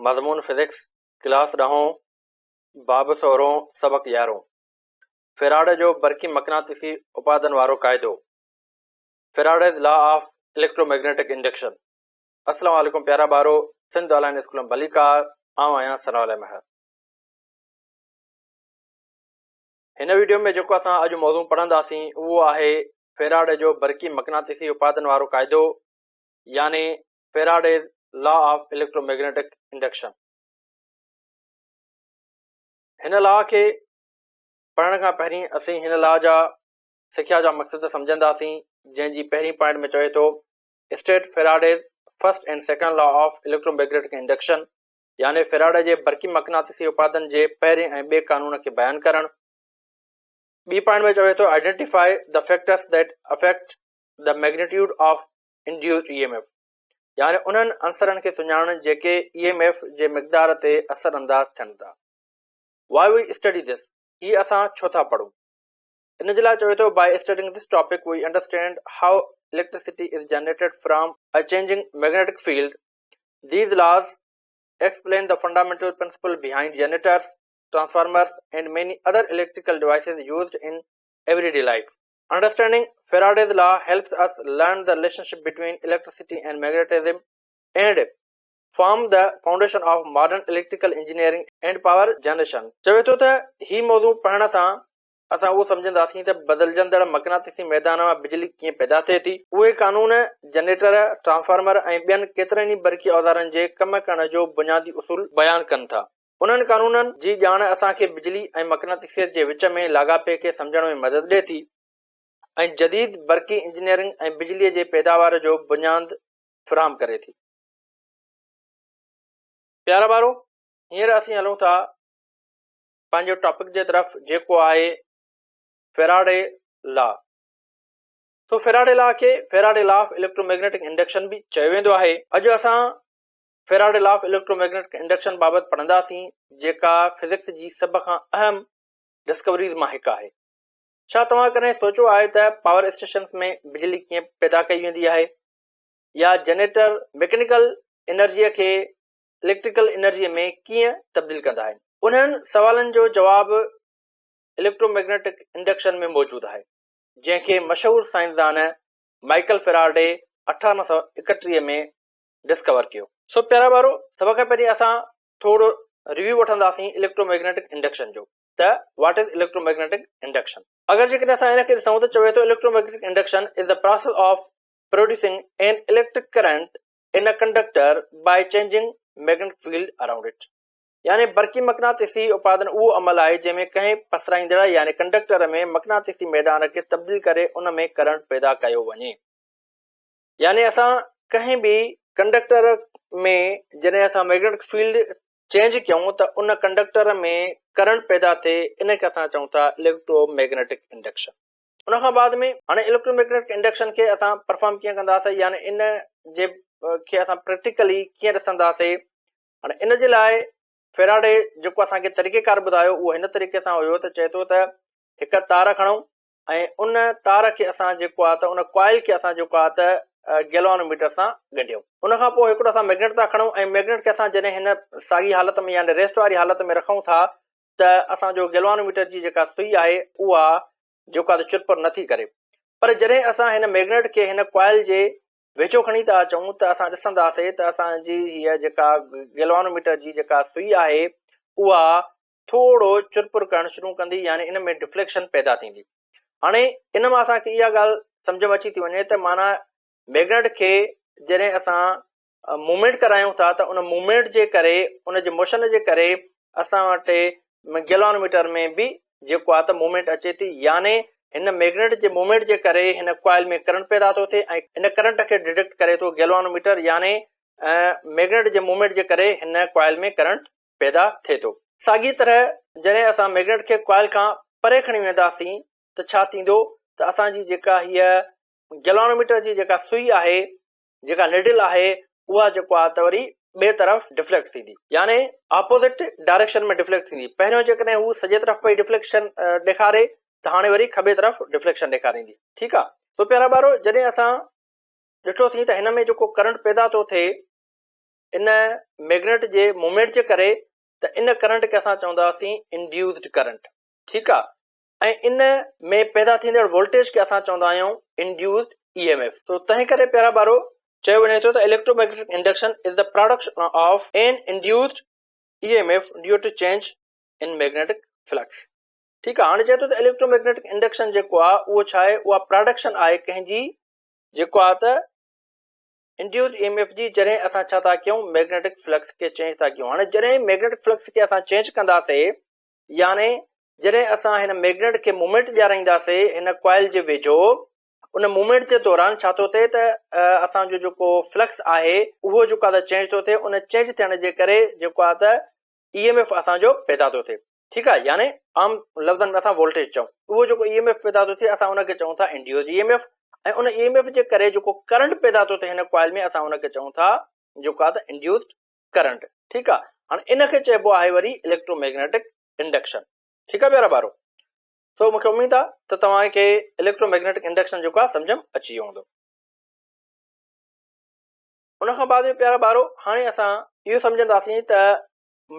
مضمون physics, class ڏهون، باب سورهون، سبق يارهون. فيراڊي جو برقي مقناطيسي اپادن وارو قاعدو، Faraday's Law of Electromagnetic Induction. السلام عليڪم پيارا ٻارو، سنڌ آنلائن اسڪول ۾ ڀليڪار، آئون آهيان ثناء الله مهر. هن ويڊيو ۾ جيڪو اسان اڄ موضوع پڙهنداسين اهو آهي فيراڊي جو برقي مقناطيسي اپادن وارو قاعدو يعني Faraday's law of electromagnetic induction. هن لا کي پڙهڻ کان پهرين اسين هن لا جا سکيا جا مقصد سمجهنداسين جنهن جي پهرين پوائنٽ ۾ چوي ٿو state Faraday's first and second law of electromagnetic induction يعني فيراڊي جي برقي مقناطيسي اپادن جي پهرين ۽ ٻئي قانون کي بيان ڪرڻ. ٻي پوائنٽ ۾ چوي ٿو identify the factors that affect the magnitude of induced E M F يعني انهن عنصرن کي سڃاڻڻ جيڪي اي ايم ايف جي مقدار تي اثر انداز ٿين ٿا. Why we study this هي اسان ڇو ٿا پڙهون؟ ان جي لاء چوي ٿو by studying this topic we understand how electricity is generated from a changing magnetic field these laws explain the fundamental principle behind generators, transformers and many other electrical devices used in everyday life. Understanding Faraday's law helps us learn the relationship between electricity and magnetism and form the foundation of modern electrical engineering and power generation. چوي ٿو ته هي موضوع پڙهڻ سان اسان اهو سمجهنداسين ته بدلجندڙ مقناطيسي ميدان مان بجلي ڪيئن پيدا ٿئي ٿي. اهي قانون جنريٽر، ٽرانسفارمر ۽ ٻين ڪيترن ئي برقي اوزارن جي ڪم ڪرڻ جو بنيادي اصول بيان ڪن ٿا. انهن قانونن جي ڄاڻ اسان کي بجلي ۽ مقناطيسيت جي وچ ۾ لاڳاپي کي سمجهڻ ۾ مدد ڏئي ٿي ۽ جديد برقي انجنيئرنگ ۽ بجليء جي پيداوار جو بنياد فراهم ڪري ٿي. پيارا ٻارو، هينئر اسين هلون ٿا پنهنجي ٽاپڪ جي طرف جيڪو آهي فيراڊي لا. سو فيراڊي لا کي Faraday law of electromagnetic induction به چيو ويندو آهي. اڄ اسان Faraday law of electromagnetic induction بابت پڙهنداسين جيڪا فزڪس جي سڀ کان اهم ڊسڪوريز مان هڪ آهي. ڇا توهان ڪڏهن سوچيو آهي ته پاور اسٽيشنز ۾ بجلي ڪيئن پيدا ڪئي ويندي آهي يا جنريٽر مڪينيڪل انرجيء کي اليڪٽريڪل انرجيء ۾ ڪيئن تبديل ڪندا آهن؟ انهن سوالن جو جواب اليڪٽرو ميگنيٽڪ انڊڪشن ۾ موجود آهي جنهن کي مشهور سائنسدان مائيڪل فيراڊي 1831 ۾ ڊسڪور ڪيو. سو پيارا ٻارو سڀ کان پهرين اسان ٿورو ريويو وٺنداسين اليڪٽرو ميگنيٽڪ انڊڪشن جو ته what is electro magnetic induction. اگر جيڪڏهن اسان ان کي ڏسون ته چوي ٿو electromagnetic induction is the process of producing an electric current in a conductor by changing magnetic field around it يعني برقي مقناطيسي اپادن اهو عمل آهي جنهن ۾ ڪنهن پسرائيندڙ يعني ڪنڊڪٽر ۾ مقناطيسي ميدان کي تبديل ڪري ان ۾ ڪرنٽ پيدا ڪيو وڃي. يعني اسان ڪنهن به ڪنڊڪٽر ۾ جڏهن اسان ميگنيٽڪ فيلڊ چينج ڪيون ته ان ڪنڊڪٽر ۾ ڪرنٽ پيدا ٿئي ان کي اسان چئون ٿا اليڪٽرو ميگنيٽڪ انڊڪشن. ان کان بعد ۾ هاڻي اليڪٽرو ميگنيٽڪ انڊڪشن کي اسان پرفارم ڪيئن ڪنداسين يعني ان جي کي اسان پريڪٽيڪلي ڪيئن ڏسنداسين هاڻي ان جي لاء فيراڊي جيڪو اسان کي طريقيڪار ٻڌايو اهو هن طريقي سان هيو ته چئي ٿو ته هڪ تار کڻو ۽ ان تار کي اسان جيڪو آهي ته ان ڪوائل کي اسان جيڪو آهي ته گيلوانو ميٽر سان ڳنڍيون. ان کان پوء هڪڙو اسان ميگنيٽ ٿا کڻون ۽ ميگنيٽ کي اسان جڏهن هن ساڳي حالت ۾ يعني ريسٽ واري حالت ۾ رکون ٿا ته اسان جو گيلوانو ميٽر جي جيڪا سئي آهي اها جيڪو آهي ته چرپر نٿي ڪري پر جڏهن اسان هن ميگنيٽ کي هن ڪوائل جي ويجهو کڻي ٿا اچون ته اسان ڏسنداسين ته اسان جي هيء جيڪا گيلوانو ميٽر جي جيڪا سئي آهي اها ٿورو چرپر ڪرڻ شروع ڪندي يعني ان ۾ ڊفليڪشن پيدا ٿيندي. هاڻي ان مان اسان کي اها ڳالهه سمجهه ۾ اچي ٿي وڃي ته معنيٰ ميگنيٽ کي جڏهن اسان موومينٽ ڪرايون ٿا ته ان موومينٽ جي ڪري ان جي موشن جي ڪري اسان وٽ گيلوانوميٽر ۾ به جيڪو آهي ته موومينٽ اچي ٿي يعني هن ميگنيٽ جي موومينٽ جي ڪري هن ڪوائل ۾ ڪرنٽ پيدا ٿو ٿئي ۽ ان ڪرنٽ کي ڊٽيڪٽ ڪري ٿو گيلوانوميٽر يعني ميگنيٽ جي موومينٽ جي ڪري هن ڪوائل ۾ ڪرنٽ پيدا ٿئي ٿو. ساڳيء طرح جڏهن اسان ميگنيٽ کي ڪوائل کان پري کڻي وينداسين ته ڇا ٿيندو ته اسان جي جيڪا هيء گيلوانوميٽر جي جيڪا سئي آهي، جيڪا نيڊل آهي، اها جيڪو آهي ته وري ٻئي طرف ڊفليڪٽ ٿيندي يعني آپوزٽ ڊائريڪشن ۾ ڊفليڪٽ ٿيندي. پهريون جيڪڏهن هو سڄي طرف پئي ڊفليڪشن ڏيکاري ته هاڻي وري کٻي طرف ڊفليڪشن ڏيکاريندي. ٺيڪ آهي. سو پيارا ٻارو جڏهن اسان ڏٺوسين ته هن ۾ جيڪو ڪرنٽ پيدا ٿو ٿئي. ان ميگنيٽ جي موومينٽ جي ڪري ته ان ڪرنٽ کي اسان چونداسين انڊيوسڊ ڪرنٽ، ٺيڪ آ، ۽ ان ۾ پيدا ٿيندڙ وولٽيج کي اسان چوندا آهيون انڊيوسڊ اي ايم ايف. سو تنهن ڪري پيارا ٻارو چيو وڃي ٿو ته electromagnetic induction is the production of an induced E M F due to change in magnetic flux. ٺيڪ آ، هاڻي چئي ٿو ته اليڪٽرو ميگنيٽڪ انڊڪشن جيڪو آ اهو ڇا آهي؟ اها پراڊڪشن آهي ڪنهن جي؟ جيڪو آ ته انڊيوسڊ اي ايم ايف جي، جڏهن اسان ڇا ٿا ڪيون؟ ميگنيٽڪ فلڪس کي چينج ٿا ڪيون. هاڻي جڏهن ميگنيٽڪ فلڪس کي اسان چينج ڪنداسي يعني جڏهن اسان هن ميگنيٽ کي موومينٽ ڏيارائينداسي هن ڪوائل جي ويجهو، ان موومينٽ جي دوران ڇا ٿو ٿئي ته اسان جو جيڪو فلڪس آهي اهو جيڪو آهي ته چينج ٿو ٿئي، ان چينج ٿيڻ جي ڪري جيڪو آهي ته اي ايم ايف اسان جو پيدا ٿو ٿئي، ٺيڪ آهي، يعني عام لفظن ۾ اسان وولٽيج چئون، اهو جيڪو اي ايم ايف پيدا ٿو ٿئي اسان ان کي چئون ٿا انڊيوز اي ايم ايف، ۽ ان اي ايم ايف جي ڪري جيڪو ڪرنٽ پيدا ٿو ٿئي هن ڪوائل ۾ اسان ان کي چئون ٿا جيڪو آهي ته انڊيوزڊ ڪرنٽ، ٺيڪ آهي. هاڻي ان کي چئبو آهي وري اليڪٽرو ميگنيٽڪ انڊڪشن، ٺيڪ آهي پيارا ٻارو. سو مونکي اميد آهي ته توهان کي اليڪٽرو ميگنيٽڪ انڊڪشن جيڪو آهي سمجهه ۾ اچي ويو هوندو. ان کان بعد ۾ پيارا ٻارو هاڻي اسان اهو سمجهنداسين ته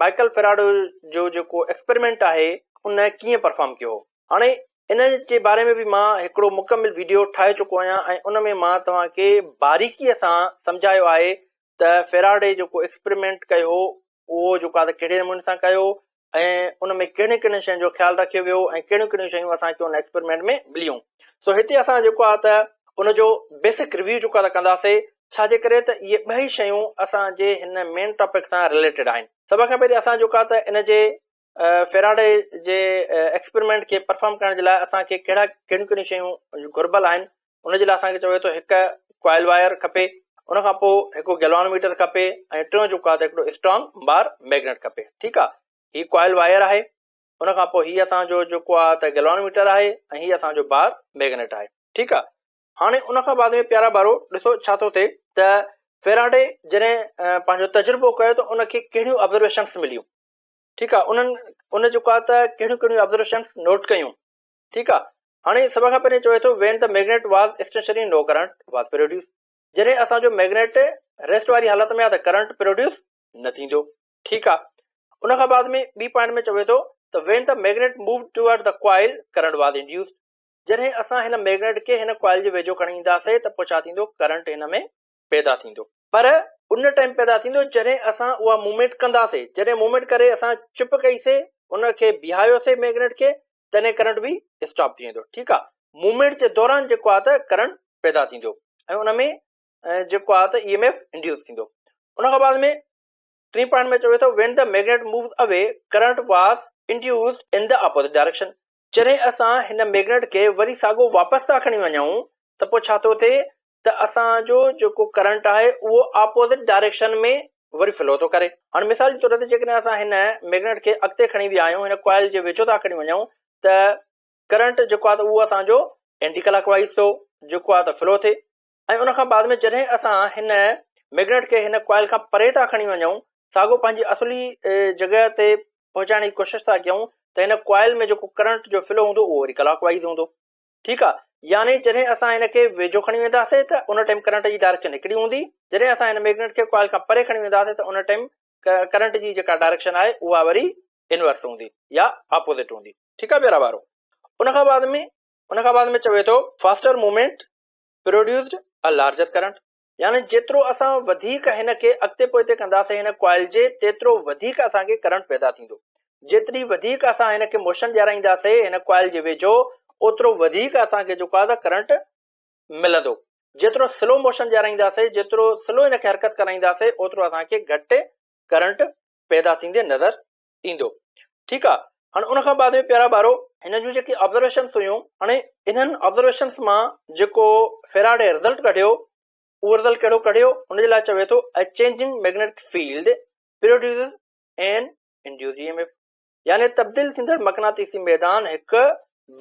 مائيڪل فيراڊو جو جيڪو ايڪسپريمينٽ آهي ان ڪيئن پرفارم ڪيو هو. هاڻي ان جي باري ۾ به مان هڪڙو مڪمل ويڊيو ٺاهي چڪو آهيان ۽ ان ۾ مان توهان کي باريڪي سان سمجهايو آهي ته فيراڊي جيڪو ايڪسپريمينٽ ڪيو هو اهو جيڪو آهي ڪهڙي نموني سان ڪيو ۽ ان ۾ ڪهڙين ڪهڙين شين جو خيال رکيو ويو ۽ ڪهڙيون ڪهڙيون شيون اسان کي ان ايڪسپريمينٽ ۾ مليون. سو هتي اسان جيڪو آهي ته ان جو بيسڪ ريويو جيڪو آهي ته ڪنداسي، ڇا جي ڪري ته اهي ٻئي شيون اسان جي هن مين ٽاپڪ سان رليٽيڊ آهن. سڀ کان پهرين اسان جيڪو آهي ته ان جي فيراڊي جي ايڪسپريمينٽ کي پرفارم ڪرڻ جي لاء اسان کي ڪهڙا ڪهڙيون ڪهڙيون شيون گهربل آهن، ان جي لاء اسان کي چوي ٿو هڪ ڪوائل وائر کپي، ان کان پوء هڪ گيلوانوميٽر کپي ۽ ٽيون جيڪو آهي ته هڪڙو اسٽرانگ بار ميگنيٽ کپي. ٺيڪ آهي، هي ڪوائل وائر آهي، ان کان پوء هي اسان جو جيڪو آهي ته گيلوانوميٽر آهي ۽ هي اسان جو بار ميگنيٽ آهي. ٺيڪ آهي، هاڻي ان کان بعد ۾ پيارا ٻارو ڏسو ڇا ٿو ٿئي ته فيراڊي جڏهن پنهنجو تجربو ڪيو ته ان کي ڪهڙيون آبزرويشنس مليون. ٺيڪ آهي، انهن ان جيڪو آهي ته ڪهڙيون ڪهڙيون آبزرويشنس نوٽ ڪيون. ٺيڪ آ، هاڻي سڀ کان پهرين چوي ٿو when the magnet was stationary no current was produced، جڏهن اسان جو ميگنيٽ ريسٽ واري حالت ۾ آ ته ڪرنٽ پروڊيوس نه ٿيندو. ٺيڪ آ، ان کان بعد ۾ ٻي پوائنٽ ۾ چوي ٿو ته when the magnet moved toward the coil current was induced، جڏهن اسان هن ميگنيٽ کي هن ڪوائل جي ويجهو کڻي اينداسي ته پوء ڇا ٿيندو؟ ڪرنٽ هن ۾ پيدا ٿيندو. پر ان ٽائيم پيدا ٿيندو جڏهن اسان اها موومينٽ ڪنداسي، جڏهن موومينٽ ڪري اسان چپ ڪئيسي، ان کي بيهايوسي ميگنيٽ کي، تڏهن ڪرنٽ به اسٽاپ ٿي ويندو. ٺيڪ آ، موومينٽ جي دوران جيڪو آ ته ڪرنٽ پيدا ٿيندو ۽ ان ۾ جيڪو آ ته اي ايم ايف انڊيوس ٿيندو. ان کان بعد ۾ ٽين پوائنٽ ۾ چوي ٿو when the magnet moves away current was induced in the opposite direction، جڏهن اسان هن ميگنيٽ کي وري ساڳو واپس ٿا کڻي وڃون ته پوء ڇا ٿو ٿئي ته اسان جو جيڪو ڪرنٽ آهي اهو آپوزٽ ڊائريڪشن ۾ وري فلو ٿو ڪري. هاڻي مثال جي طور تي جيڪڏهن اسان هن ميگنيٽ کي اڳتي کڻي ويا آهيون، هن ڪوائل جي ويجهو ٿا کڻي وڃون ته ڪرنٽ جيڪو آهي ته اهو اسان جو اينٽي ڪلاڪ وائيز ٿو جيڪو آهي ته فلو ٿئي ۽ ان کان بعد ۾ جڏهن اسان هن ميگنيٽ کي هن ڪوائل کان پري ٿا کڻي وڃون، ساڳو پنهنجي اصلي جڳهه تي پهچائڻ جي ڪوشش ٿا ڪيون ته هن ڪوائل ۾ جيڪو ڪرنٽ جو فلو هوندو اهو وري ڪلاڪ وائيز هوندو. ٺيڪ آ، يعني جڏهن اسان هن کي ويجهو کڻي وينداسي ته ان ٽائيم ڪرنٽ جي ڊائريڪشن هڪڙي هوندي، جڏهن اسان هن ميگنيٽ کي ڪوائل کان پري کڻي وينداسي ته ان ٽائيم ڪرنٽ جي جيڪا ڊائريڪشن آهي اها وري انورس هوندي يا آپوزٽ هوندي. ٺيڪ آ پيارا ٻارو، ان کان بعد ۾ ان کان بعد ۾ چوي ٿو faster movement produced a larger current, يعني جيترو اسان وڌيڪ هن کي اڳتي پوئتي ڪنداسين هن ڪوائل جي تيترو وڌيڪ اسان کي ڪرنٽ پيدا ٿيندو. جيتري وڌيڪ اسان هن کي موشن ڏيارائينداسين هن ڪوائل جي ويجهو اوترو وڌيڪ اسان کي جيڪو آهي ڪرنٽ ملندو. جيترو سلو موشن ڏيارائينداسين، جيترو سلو هن کي حرڪت ڪرائينداسين اوترو اسان کي گهٽ ڪرنٽ پيدا ٿيندي نظر ايندو. ٺيڪ آ، هاڻي ان کان بعد ۾ پيارا ٻارو هن جون جيڪي آبزرويشنس هيون، هاڻي انهن آبزرويشنس مان جيڪو فيراڊي رزلٽ ڪڍيو اهو رزلٽ ڪهڙو ڪڍيو ان جي لاء چوي ٿو a changing magnetic field produces an induced E M F، يعني تبديل ٿيندڙ مقناطيسي ميدان هڪ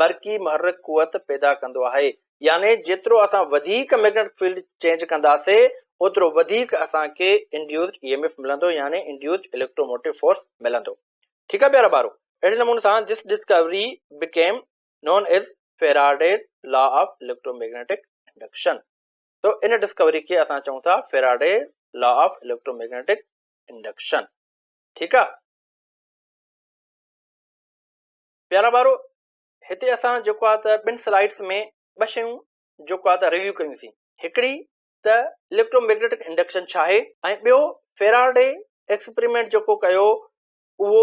برقي محرڪ قوت پيدا ڪندو آهي، يعني جيترو اسان وڌيڪ مئگنيٽڪ فيلڊ چينج ڪنداسي اوترو وڌيڪ اسان کي انڊيوسڊ اي ايم ايف ملندو يعني انڊيوسڊ اليڪٽروموٽو فورس ملندو. ٺيڪ آهي پيارا ٻارو، اهڙي نموني سان this discovery became known as Faraday's law of electromagnetic induction. تو ان ڊسڪوري کي اسان چئون ٿا Faraday law of electromagnetic induction. ٺيڪ آ پيارا ٻارو، هتي اسان جيڪو آ ته ٻن سلائيڊس ۾ ٻه شيون جيڪو آ ته ريويو ڪيون سين. هڪڙي ته اليڪٽروميگنيٽڪ انڊڪشن ڇا آهي ۽ ٻيو فيراڊي ايڪسپريمينٽ جيڪو ڪيو اهو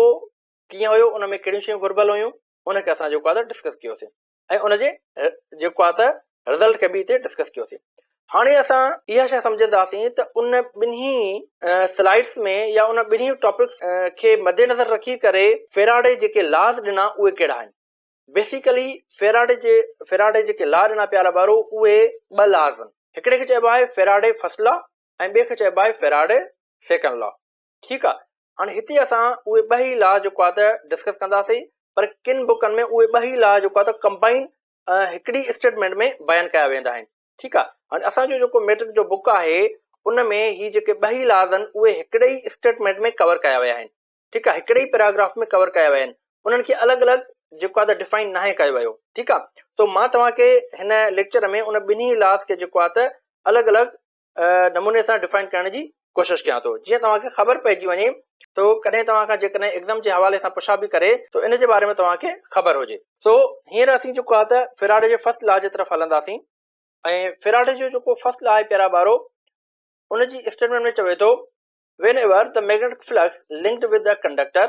ڪيئن هيو، ان ۾ ڪهڙيون شيون گهربل هيون، ان کي اسان جيڪو آ ته ڊسڪس ڪيوسين ۽ ان جي جيڪو آ ته رزلٽ کي به هتي ڊسڪس ڪيوسين. هاڻي اسان اها شيء سمجهنداسين ته ان ٻنهي سلائيڊس ۾ يا ان ٻنهي ٽاپڪس کي مدنظر رکي ڪري فيراڊي جيڪي لاز ڏنا اهي ڪهڙا آهن. بيسيڪلي فيراڊي جي فيراڊي جيڪي لا ڏنا پيارا ٻارو اهي ٻه لاز آهن. هڪڙي کي چئبو آهي فيراڊي فرسٽ لا ۽ ٻئي کي چئبو آهي فيراڊي سيڪنڊ لا. ٺيڪ آ، هاڻي هتي اسان اهي ٻه ئي لا جيڪو آ ته ڊسڪس ڪنداسين، پر ڪن بڪن ۾ اهي ٻه ئي لا جيڪو آ ته ڪمبائن هڪڙي اسٽيٽمينٽ ۾ بيان ڪيا ويندا آهن. ٺيڪ آ، هاڻي اسان جو جيڪو ميٽرڪ جو بڪ آهي ان ۾ هي جيڪي ٻه ئي لاز آهن اهي هڪڙي ئي اسٽيٽمينٽ ۾ ڪور ڪيا ويا آهن. ٺيڪ آ، هڪڙي ئي پيراگراف ۾ ڪور ڪيا ويا آهن، انهن کي الڳ الڳ جيڪو آ ته ڊفائن ناهي ڪيو ويو. ٺيڪ آ، سو مان توهان کي هن ليڪچر ۾ ان ٻنهي لاز کي جيڪو آ ته الڳ الڳ نموني سان ڊفائن ڪرڻ جي ڪوشش ڪيان ٿو جيئن توهان کي خبر پئجي وڃي ته ڪڏهن توهان کان جيڪڏهن ايگزام جي حوالي سان پڇا به ڪري ته ان جي باري ۾ توهان کي خبر هجي. سو هينئر اسين جيڪو آهي ته فيراڊي جي فرسٽ لا جي طرف هلنداسين ۽ فيراڊي جو جيڪو فرسٽ لا آهي پيارا ٻارو ان جي اسٽيٽمينٽ ۾ چوي ٿو whenever the magnetic flux linked with the conductor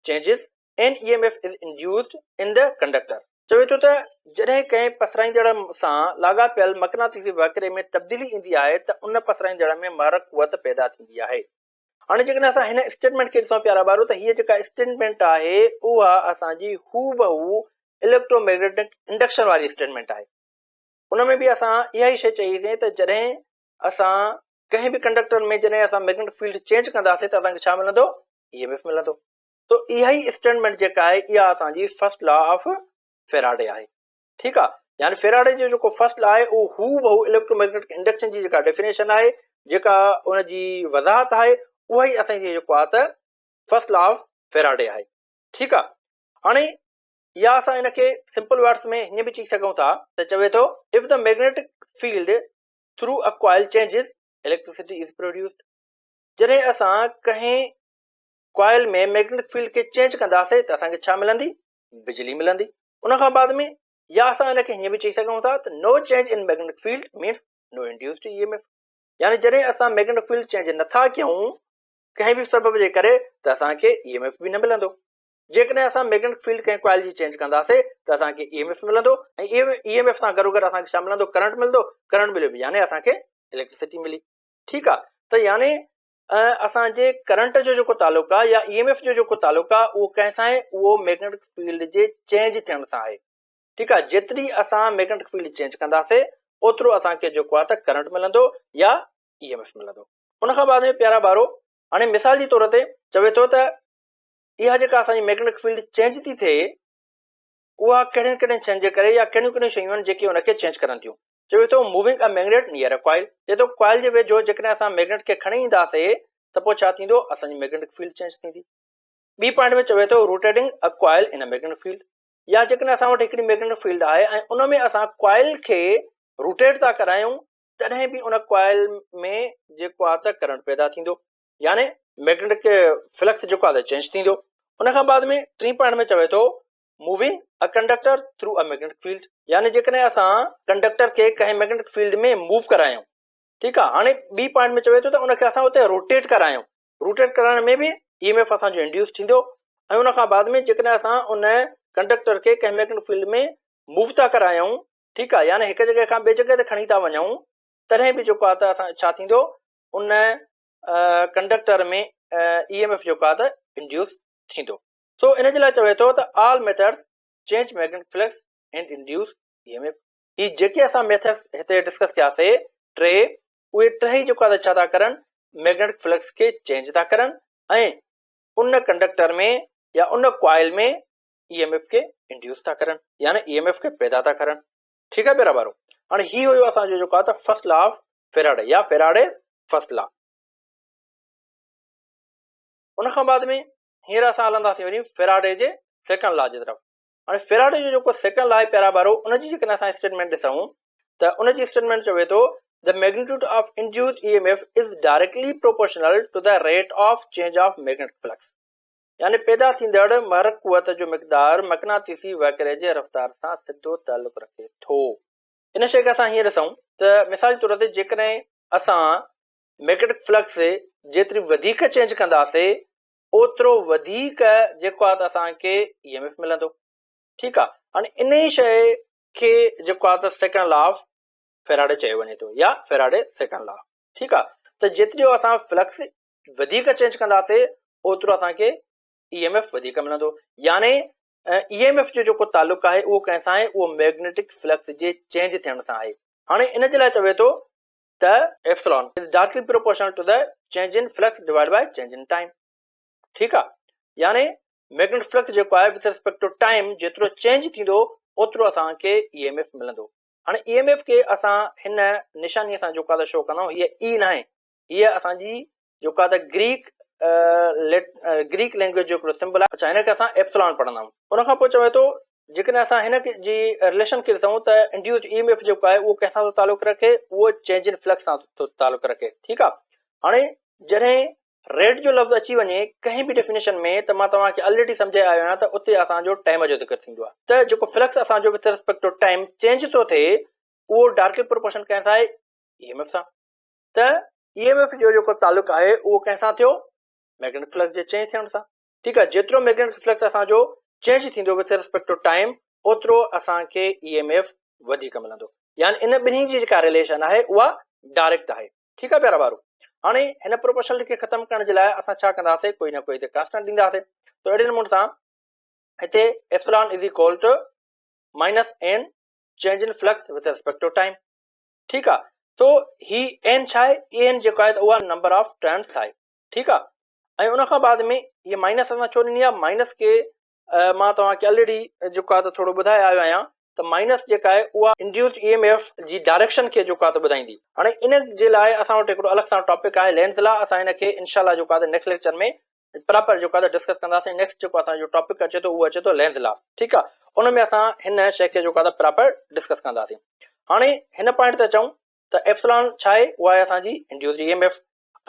changes, an E M F is induced in the conductor. چوي ٿو ته جڏهن ڪنهن پسرائيندڙ سان لاڳاپيل مقناطيسي وهڪري ۾ تبديلي ايندي آهي ته ان پسرائيندڙ ۾ محرڪ قوت پيدا ٿيندي آهي. هاڻي جيڪڏهن اسان هن اسٽيٽمينٽ کي ڏسون پيارا ٻارو ته هيء جيڪا اسٽيٽمينٽ آهي اها اسان جي هوبهو اليڪٽرو ميگنيٽڪ انڊڪشن واري اسٽيٽمينٽ آهي. ان ۾ به اسان اها ئي شيء چئي سين ته جڏهن اسان ڪنهن به ڪنڊڪٽر ۾ جڏهن اسان ميگنيٽڪ فيلڊ چينج ڪنداسين ته اسان کي ڇا ملندو؟ اي ايم ايف ملندو. تو اها ئي اسٽيٽمينٽ جيڪا آهي اها اسان جي فرسٽ لا آف فيراڊي آهي. ٺيڪ آهي، يعني فيراڊي جو جيڪو فرسٽ لا آهي اهو هو بهو اليڪٽروميگنيٽڪ انڊڪشن جي جيڪا ڊيفينيشن آهي، جيڪا ان جي وضاحت آهي، اها ئي اسان جي جيڪو آهي ته فرسٽ لا آف فيراڊي آهي. ٺيڪ آهي، هاڻي يا اسان ان کي سمپل ورڊس ۾ هيئن به چئي سگهون ٿا ته چوي ٿو if the magnetic field through a coil changes electricity is produced. جڏهن اسان ڪنهن ڪوائل ۾ ميگنيٽڪ فيلڊ کي چينج ڪنداسين ته اسان کي ڇا ملندي؟ بجلي ملندي. ان کان بعد ۾ يا اسان ان کي هيئن به چئي سگهون ٿا ته no change in magnetic field means no induced E M F. يعني جڏهن اسان ميگنيٽڪ فيلڊ چينج نٿا ڪيون ڪنهن به سبب جي ڪري ته اسان کي اي ايم ايف به نه ملندو. جيڪڏهن اسان ميگنيٽڪ فيلڊ ڪنهن ڪوائل جي چينج ڪنداسين ته اسان کي اي ايم ايف ملندو ۽ اي ايم ايف سان گڏوگڏ اسان کي ڇا ملندو؟ ڪرنٽ ملندو. ڪرنٽ مليو يعني اسان کي اليڪٽرسٽي ملي. ٺيڪ آ، ته يعني اسان جي ڪرنٽ جو جيڪو تعلق آ يا اي ايم ايف جو جيڪو تعلق آ اهو ڪنهن سان آهي؟ اهو ميگنيٽڪ فيلڊ جي چينج ٿيڻ سان آهي. ٺيڪ آ، جيتري اسان ميگنيٽڪ فيلڊ چينج ڪنداسين اوترو اسان کي جيڪو آ ته ڪرنٽ ملندو يا اي ايم ايف ملندو. ان کان بعد ۾ پيارا ٻارو هاڻي مثال جي طور تي چوي ٿو ته اها جيڪا اسان جي ميگنيٽڪ فيلڊ چينج ٿي ٿئي اها ڪهڙين ڪهڙين شين جي ڪري يا ڪهڙيون ڪهڙيون شيون آهن جيڪي ان کي چينج ڪرن ٿيون. چوي ٿو moving a magnet near a coil, چئي ٿو ڪوائل جي ويجهو جيڪڏهن اسان ميگنيٽ کي کڻي اينداسي ته پوء ڇا ٿيندو؟ اسان جي ميگنيٽڪ فيلڊ چينج ٿيندي. ٻي پوائنٽ ۾ چوي ٿو rotating a coil in a magnetic field, يا جيڪڏهن اسان وٽ هڪڙي ميگنيٽڪ فيلڊ آهي ۽ ان ۾ اسان ڪوائل کي روٽيٽ ٿا ڪرايون تڏهن به ان ڪوائل ۾ جيڪو آهي ته ڪرنٽ پيدا ٿيندو. يعني ميگنيٽڪ فلڪس جيڪو آهي چينج ٿيندو. ان کان بعد ۾ ٽين پوائنٽ ۾ چوي ٿو moving a conductor through a magnetic field, يعني جيڪڏهن اسان ڪنڊڪٽر کي ڪنهن ميگنيٽڪ فيلڊ ۾ موو ڪرايون. ٺيڪ آهي، هاڻي ٻي پوائنٽ ۾ چوي ٿو ته ان کي اسان اتي روٽيٽ ڪرايون، روٽيٽ ڪرائڻ ۾ به اي ايم ايف اسان جو انڊيوس ٿيندو ۽ ان کان بعد ۾ جيڪڏهن اسان ان ڪنڊڪٽر کي ڪنهن ميگنيٽڪ فيلڊ ۾ موو ٿا ڪرايون، ٺيڪ آهي، يعني هڪ جڳهه کان ٻي جڳهه تي کڻي ٿا وڃون تڏهن به جيڪو آهي ته اسان ڇا ٿيندو ان ڪنڊڪٽر ۾ اي ايم ايف جيڪو آهي ته انڊيوس ٿيندو. سو ان جي لاء چوي ٿو ته all methods change magnetic flux and induce E M F. هي جيڪي اسان ميٿڊس هتي ڊسڪس ڪياسي ٽي، اهي ٽئي جيڪو آهي ته ڇا ٿا ڪرن ميگنيٽڪ فلڪس کي چينج ٿا ڪرن ۽ ان ڪنڊڪٽر ۾ يا ان ڪوائل ۾ اي ايم ايف کي انڊيوس ٿا ڪرن يعني اي ايم ايف کي پيدا ٿا ڪرن. ٺيڪ آهي پيارا ٻارو، هاڻي هي هيو اسان جو جيڪو آهي ته فرسٽ لا آف فيراڊي يا فيراڊي فرسٽ لا. ان کان بعد ۾ هينئر اسان هلنداسين وري فيراڊي جي سيڪنڊ لا جي طرف. هاڻي فيراڊي جو جيڪو سيڪنڊ لا آهي پيارا ٻارو، ان جي جيڪڏهن اسان اسٽيٽمينٽ ڏسون ته ان جي اسٽيٽمينٽ چوي ٿو The magnitude of induced EMF is directly proportional to the rate of change of magnetic flux. يعني پيدا ٿيندڙ محرڪ قوت جو مقدار مقناطيسي وهڪري جي رفتار سان سڌو تعلق رکي ٿو. ان شيء کي اسان هيئن ڏسون ته مثال جي طور تي جيڪڏهن اسان ميگنيٽڪ فلڪس جيتري وڌيڪ چينج ڪنداسي اوترو وڌيڪ جيڪو آهي ته اسان کي اي ايم ايف ملندو. ٺيڪ آهي، هاڻي انهي شيء کي جيڪو آهي ته سيڪنڊ لا آف فيراڊي چيو وڃي ٿو يا فيراڊي سيڪنڊ لا. ٺيڪ آ، ته جيترو اسان فلڪس وڌيڪ چينج ڪنداسي اوترو اسان کي اي ايم ايف وڌيڪ ملندو. يعني اي ايم ايف جو جيڪو تعلق آهي اهو ڪنهن سان آهي؟ اهو ميگنيٽڪ فلڪس جي چينج ٿيڻ سان آهي. هاڻي ان جي لاء چوي ٿو ته epsilon is directly proportional to the change in flux divide by change in time. ٺيڪ آ، يعني ميگنيٽڪ فلڪس جيڪو آهي وٿ ريسپيڪٽ ٽو ٽائيم جيترو چينج ٿيندو اوترو اسان کي اي ايم ايف ملندو. هاڻي اي ايم ايف کي اسان هن نشانيء سان جيڪو آهي شو ڪندا آهيون. هيء اي ناهي، هيء اسان جي جيڪو آهي ته گريڪ لينگويج جو هڪڙو سمبل آهي. اڇا، هن کي اسان ايپسلان پڙهندا آهيون. ان کان پوء چوي ٿو جيڪڏهن اسان هن جي رليشن کي ڏسون ته انڊيوسڊ اي ايم ايف جيڪو آهي اهو ڪنهن سان ٿو تعلق رکي؟ اهو چينج ان فلڪس سان ٿو تعلق رکي. ٺيڪ آهي، هاڻي جڏهن ريٽ جو لفظ اچي وڃي ڪنهن به ڊيفينيشن ۾ ته مان توهان کي الريڊي سمجهائي آيو آهيان ته اتي اسان جو ٽائيم جو ذڪر ٿيندو آهي ته جيڪو فلڪس اسان جو وٿ ريسپيڪٽ ٽو ٽائيم چينج ٿو ٿئي اهو ڊائريڪٽلي پروپورشنل ڪنهن سان آهي؟ اي ايم ايف سان. ته اي ايم ايف جو جيڪو تعلق آهي اهو ڪنهن سان ٿيو؟ ميگنيٽڪ فلڪس جي چينج ٿيڻ سان. ٺيڪ آهي، جيترو ميگنيٽڪ فلڪس اسان جو چينج ٿيندو وٿ ريسپيڪٽ ٽو ٽائيم اوترو اسان کي اي ايم ايف وڌيڪ ملندو. يعني ان ٻنهي جي جيڪا رليشن آهي اها ڊائريڪٽ آهي. ٺيڪ آهي پيارا ٻارو، هاڻي هن پروپورشنلٽي کي ختم ڪرڻ جي لاء اسان ڇا ڪنداسين؟ ڪوئي نه ڪوئي هتي ڪانسٽنٽ ڏينداسين. ته اهڙي نموني سان هتي epsilon is equal to minus N change in flux with respect to time. ٺيڪ آهي، تو هي اين ڇا آهي؟ اين جيڪو آهي ته اها نمبر آف ٽرنس آهي. ٺيڪ آهي، ۽ ان کان بعد ۾ هي مائنس اسان ڇو ڏني آهي؟ مائنس کي مان توهان کي الريڊي جيڪو آهي ته ٿورو ٻڌائي آيو آهيان ته مائنس جيڪا آهي اها انڊيوسڊ اي ايم ايف جي ڊائريڪشن کي جيڪو آهي ته ٻڌائيندي. هاڻي ان جي لاء اسان وٽ هڪڙو الڳ سان ٽاپڪ آهي لينز لا، اسان ان کي انشاء الله جيڪو آهي ته نيڪسٽ ليڪچر ۾ پراپر جيڪو آهي ته ڊسڪس ڪنداسين. نيڪسٽ جيڪو اسان جو ٽاپڪ اچي ٿو اهو اچي ٿو لينز لا. ٺيڪ آهي، ان ۾ اسان هن شيء کي جيڪو آهي ته پراپر ڊسڪس ڪنداسين. هاڻي هن پوائنٽ تي اچون ته ايپسلان ڇا آهي؟ اها آهي اسان جي انڊيوسڊ اي ايم ايف،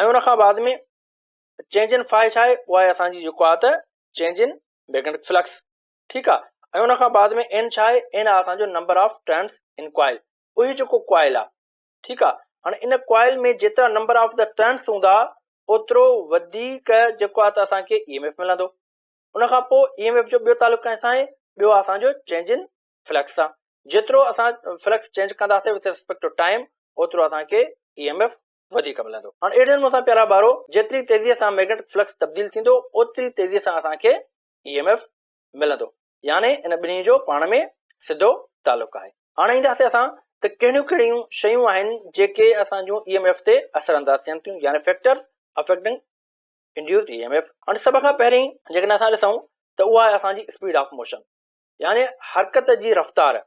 ۽ ان کان بعد ۾ چينج ان فائي ڇا آهي؟ اها آهي اسان جي جيڪو آهي ته چينج ان ميگنيٽڪ فلڪس. ٺيڪ آهي، ۽ ان کان بعد ۾ اين ڇا آهي؟ اين آهي اسان جو number of turns in coil, اهي جيڪو ڪوائل آهي. ٺيڪ آهي، هاڻي ان ڪوائل ۾ جيترا نمبر آف the turns هوندا اوترو وڌيڪ جيڪو آهي ته اسان کي اي ايم ايف ملندو. ان کان پوء اي ايم ايف جو ٻيو تعلق ڪنهن سان آهي؟ ٻيو آهي اسان جو چينج ان فلڪس سان. جيترو اسان فلڪس چينج ڪنداسين وٿ ريسپيڪٽ ٽو ٽائيم اوترو اسان کي اي ايم ايف وڌيڪ ملندو. هاڻ اهڙي نموني سان پيارا ٻارو جيتري تيزيء سان ميگنيٽڪ فلڪس تبديل ٿيندو اوتري تيزيء سان اسان کي اي ايم ايف ملندو. يعني ان ٻنهي جو پاڻ ۾ سڌو تعلق آهي. هاڻ اينداسين اسان ته ڪهڙيون ڪهڙيون شيون آهن جيڪي اسان جون اي ايم ايف تي اثر انداز ٿين ٿيون، يعني factors affecting induced E M F. هاڻ سڀ کان پهرين جيڪڏهن اسان ڏسون ته اها آهي اسان جي اسپيڊ آف موشن، يعني حرڪت جي رفتار.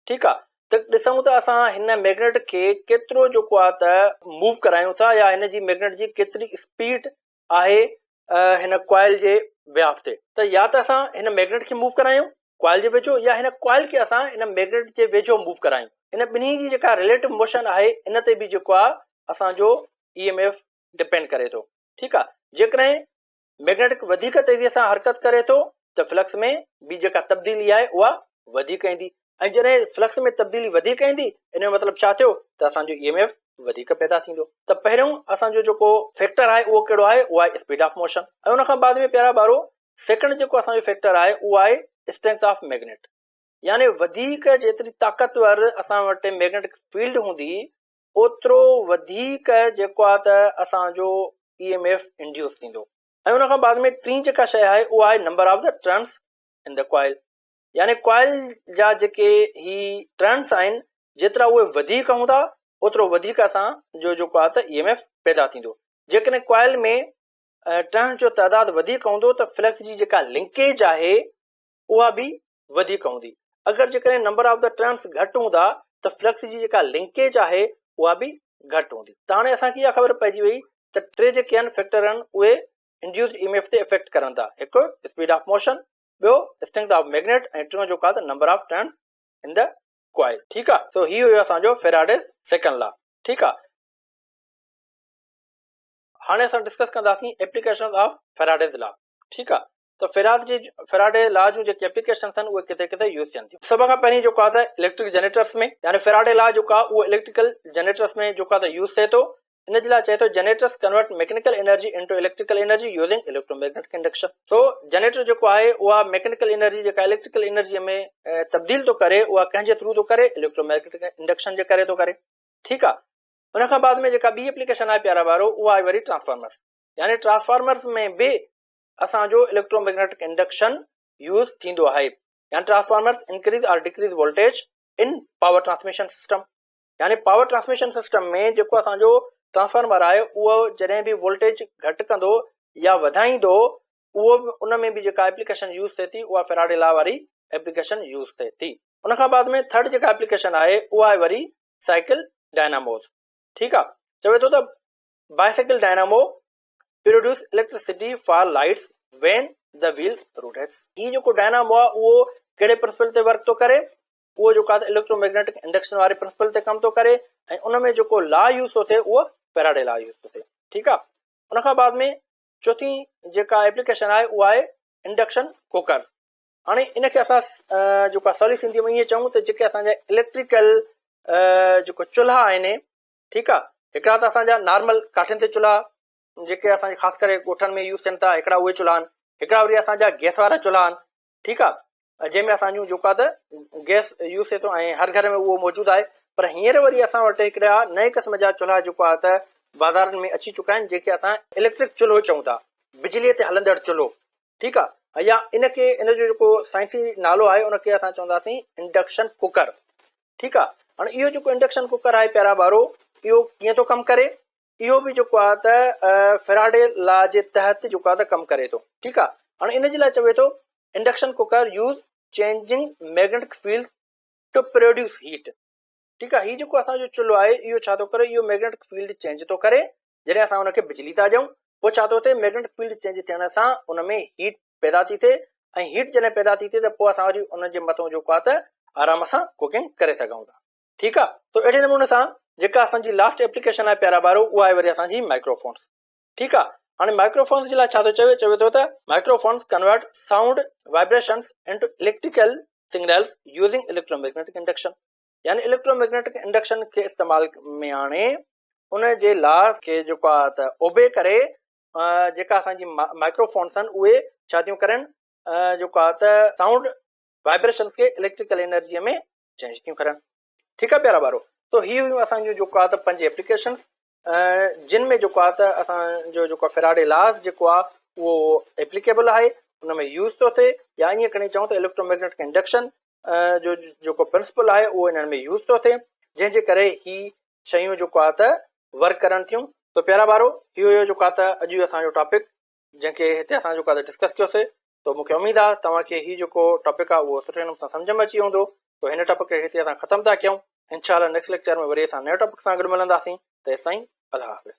ٺيڪ آ، ته ڏسون ته اسان هن ميگنيٽ کي ڪيترو جيڪو آ ته موو ڪرايون ٿا يا هن جي ميگنيٽ جي ڪيتري اسپيڊ آهي هن ڪوائل جي بيهاف تي. ته يا ته اسان هن ميگنيٽ کي موو ڪرايون ڪوائل جي ويجهو يا هن ڪوائل کي اسان هن ميگنيٽ جي ويجهو موو ڪرايون. ان ٻنهي جي جيڪا رليٽو موشن آهي ان تي به جيڪو آ اسان جو اي ايم ايف ڊپينڊ ڪري ٿو. ٺيڪ آ، جيڪڏهن ميگنيٽڪ وڌيڪ تيزيء سان حرڪت ڪري ٿو ته فلڪس ۾ به جيڪا تبديلي آهي اها وڌيڪ ايندي، ۽ جڏهن فلڪس ۾ تبديلي وڌيڪ ايندي ان جو مطلب ڇا ٿيو ته اسان جو اي ايم ايف وڌيڪ پيدا ٿيندو. ته پهريون اسان جو جيڪو فيڪٽر آهي اهو ڪهڙو آهي؟ اهو آهي اسپيڊ آف موشن. ۽ ان کان بعد ۾ پيارا ٻارو سيڪنڊ جيڪو اسان جو فيڪٽر آهي اهو آهي اسٽرينٿ آف ميگنيٽ، يعني وڌيڪ جيتري طاقتور اسان وٽ ميگنيٽڪ فيلڊ هوندي اوترو وڌيڪ جيڪو آهي ته اسان جو اي ايم ايف انڊيوس ٿيندو. ۽ ان کان بعد ۾ ٽين جيڪا شيء آهي اها آهي number of the turns in the coil, يعني ڪوائل جا جيڪي هي ٽرنس آهن جيترا اهي وڌيڪ هوندا اوترو وڌيڪ اسان جو جيڪو آهي ته اي ايم ايف پيدا ٿيندو. جيڪڏهن ڪوائل ۾ ٽرنس جو تعداد وڌيڪ هوندو ته فلڪس جي جيڪا لنڪيج آهي اها به وڌيڪ هوندي. اگر جيڪڏهن نمبر آف the turns گهٽ هوندا ته فلڪس جي جيڪا لنڪيج آهي اها به گهٽ هوندي. ته هاڻي اسان کي اها خبر پئجي وئي ته ٽي جيڪي آهن فيڪٽر آهن اهي انڊيوسڊ اي ايم ايف تي افيڪٽ ڪرن ٿا، هڪ اسپيڊ آف موشن، ٻيو اسٽرينٿ آف ميگنيٽ ۽ ٽيون جيڪو آهي ته number of turns in the coil. ٺيڪ آهي، سو هي هيو اسان جو فيراڊيز سيڪنڊ لا. ٺيڪ آ. هاڻي اسان ڊسڪس ڪنداسين ايپليڪيشنز آف فيراڊيز لا. ٺيڪ آ. ته فيراڊ جي فيراڊي لا جون جيڪي ايپليڪيشنز آهن اهي ڪٿي ڪٿي يوز ٿين ٿيون. سڀ کان پهرين جيڪو آ ته اليڪٽرڪ جنريٽرز ۾ يعني فيراڊي لا جيڪو آ اهو اليڪٽريڪل جنريٽرز ۾ جيڪو آ ته يوز ٿئي ٿو. ان جي لاء چئي ٿو generators convert mechanical energy into electrical energy using electromagnetic induction. So generator جيڪو آهي اها ميڪنيڪل انرجي جيڪا اليڪٽريڪل انرجي ۾ تبديل ٿو ڪري اها ڪنهن جي ٿرو ٿو ڪري اليڪٽروميگنيٽڪ انڊڪشن جي ڪري ٿو ڪري. ٺيڪ آ. ان کان بعد ۾ جيڪا ٻي ايپليڪيشن آهي پيارا ٻارو اها آهي وري ٽرانسفارمرز يعني ٽرانسفارمرز ۾ به اسان جو اليڪٽروميگنيٽڪ انڊڪشن يوز ٿيندو آهي يعني transformers increase or decrease voltage in power transmission system يعني پاور ٽرانسميشن سسٽم ۾ جيڪو اسان جو ٽرانسفارمر آهي اهو جڏهن به وولٽيج گهٽ ڪندو يا وڌائيندو اهو به ان ۾ به جيڪا ايپليڪيشن يوز ٿئي ٿي اها فيراڊي لا واري ايپليڪيشن يوز ٿئي ٿي. ان کان بعد ۾ ٿرڊ جيڪا ايپليڪيشن آهي اها آهي وري سائيڪل ڊائناموز. ٺيڪ آ، چوي ٿو ته bicycle dynamo produce electricity for lights when the wheel rotates. هي جيڪو ڊائنامو آ اهو ڪهڙي پرنسپل تي ورڪ ٿو ڪري؟ اهو جيڪو آ ته اليڪٽرو ميگنيٽڪ انڊڪشن واري پرنسپل تي ڪم ٿو ڪري ۽ ان ۾ جيڪو لا يوز ٿو ٿئي اهو فيراڊي لا يوز ٿو ٿئي. ٺيڪ آ، ان کان بعد ۾ چوٿين جيڪا ايپليڪيشن آهي اها آهي انڊڪشن ڪوڪرز. هاڻي ان کي اسان جيڪو آهي سولي سنڌي ۾ ائين چئون ته جيڪي اسان جا اليڪٽريڪل جيڪو چولها آهن، ٺيڪ آهي، هڪڙا ته اسان جا نارمل ڪاٺين تي چولها جيڪي اسان جي خاص ڪري ڳوٺن ۾ يوز ٿين ٿا، هڪڙا اهي چولها آهن، هڪڙا وري اسان جا گيس وارا چولها آهن، ٺيڪ آهي، جنهن ۾ اسان جون جيڪو آهي ته گيس يوز ٿئي ٿو ۽ هر گهر ۾ اهو موجود آهي. پر هينئر وري اسان وٽ هڪڙا نئين قسم جا چولها جيڪو آهي ته بازارن ۾ اچي چڪا آهن، جيڪي اسان اليڪٽرڪ چولهو چئون ٿا، بجليء تي هلندڙ چولهو، ٺيڪ آ، يا ان کي ان جو جيڪو سائنسي نالو آهي ان کي اسان چونداسين انڊڪشن ڪوڪر. ٺيڪ آ، هاڻي اهو جيڪو انڊڪشن ڪوڪر آهي پيارا ٻارو اهو ڪيئن ٿو ڪم ڪري؟ اهو به جيڪو آ ته فيراڊي لا جي تحت جيڪو آ ته ڪم ڪري ٿو. ٺيڪ آ، هاڻي ان جي لاء چوي ٿو induction cooker use changing magnetic field to produce heat. ٺيڪ آ، هي جيڪو اسان جو چلهو آهي اهو ڇا ٿو ڪري؟ اهو ميگنيٽڪ فيلڊ چينج ٿو ڪري. جڏهن اسان ان کي بجلي ٿا ڏيون پوء ڇا ٿو ٿئي؟ ميگنيٽڪ فيلڊ چينج ٿيڻ سان ان ۾ هيٽ پيدا ٿي ٿئي ۽ هيٽ جڏهن پيدا ٿي ٿئي ته پوء اسان وري ان جي مٿان جيڪو آهي ته آرام سان ڪوڪنگ ڪري سگهون ٿا. ٺيڪ آ، تو اهڙي نموني سان جيڪا اسان جي لاسٽ ايپليڪيشن آهي پيارا ٻارو اها آهي وري اسان جي مائڪروفونس. ٺيڪ آ، هاڻي مائڪروفونس جي لاء ڇا ٿو چوي؟ چوي ٿو ته microphones convert sound vibrations into electrical signals using electromagnetic induction. يعني اليڪٽروميگنيٽڪ انڊڪشن کي استعمال ۾ آڻي ان جي لا کي جيڪو آ ته اوبي ڪري جيڪا اسان جي مائڪروفونس آهن اهي ڇا ٿيون ڪرن جيڪو آ ته سائونڊ وائبريشنس کي اليڪٽريڪل انرجي ۾ چينج ٿيون ڪرن. ٺيڪ آ پيارا ٻارو، تو هي هيون اسان جون جيڪو آ ته پنج ايپليڪيشنس جن ۾ جيڪو آ ته اسان جو جيڪو فيراڊي لاز جيڪو آ اهو ايپليڪيبل آهي، ان ۾ يوز ٿو ٿئي، يا ائين کڻي چئون ته اليڪٽروميگنيٽڪ انڊڪشن جو جيڪو پرنسپل آهي اهو انهن ۾ يوز ٿو ٿئي، جنهن جي ڪري هي شيون جيڪو آهي ته ورڪ ڪرن ٿيون. ته پيارا ٻارو هي هيو جيڪو آهي ته اڄ جو اسان جو ٽاپڪ جنهن کي هتي اسان جيڪو آهي ته ڊسڪس ڪيوسي. ته مون کي اميد آهي توهان کي هي جيڪو ٽاپڪ آهي اهو سٺي نموني سان سمجهه ۾ اچي ويو هوندو. ته هن ٽاپڪ کي هتي اسان ختم ٿا ڪيون. انشاء الله نيڪسٽ ليڪچر ۾ وري اسان نئين ٽاپڪ سان گڏ ملنداسين. تيستائين الله حافظ.